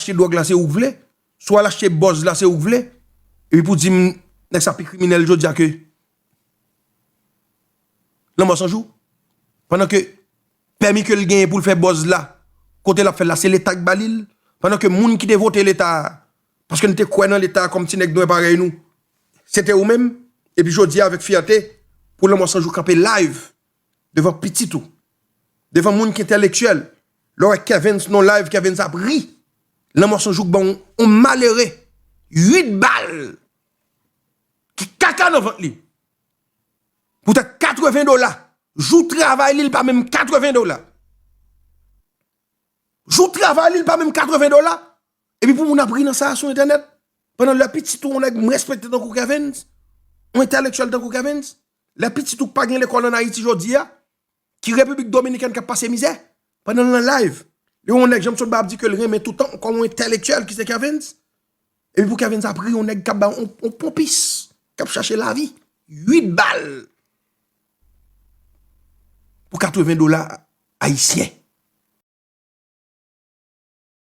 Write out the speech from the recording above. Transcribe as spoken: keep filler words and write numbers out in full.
achte dwòg la se ou k vle, si w al achte buzz la se ou k vle, epi pou di m nèg sa pi kriminèl jodi a ke Lanmò San Jou. Pandan ke pèmi ke l genyen pou l fè buzz la, kote l ap fè l la, se Leta k ba li l. Pandan ke moun ki te vote Leta a, paske n te kwè nan Leta a kòm ti nèg nwè parèy nou, se te ou menm. Epi jodi a, avèk fyète, pou Lanmò San Jou kanpe live devan pitit ou, devan moun ki entèlektyèl, lè w wè Kervens nan live, Kervens ap ri. Lanmò San Jou k ban yon malere uit bal ki kaka nan vant li. Poutèt katreven dola. Jou travay li, li pa menm katreven dola. Jou travay li, li pa menm katreven dola. Epi pou moun ap ri nan sa sou entènèt. Pandan lè pitit ou yon nèg m respekte tankou Kervens, yon entèlektyèl tankou Kervens, lè pitit ou k pa gen lekòl ann Ayiti jodi a, ki Repiblik Dominikèn k ap pase mizè, pandan l nan live, li wè yon nèg jan m sot ba ap di ke l renmen toutan kòm yon entèlektyèl ki se Kervens, epi pou Kervens ap ri yon nèg k ap ba yon, yon ponpis, k ap chache lavi, uit bal pou katreven dola ayisyen.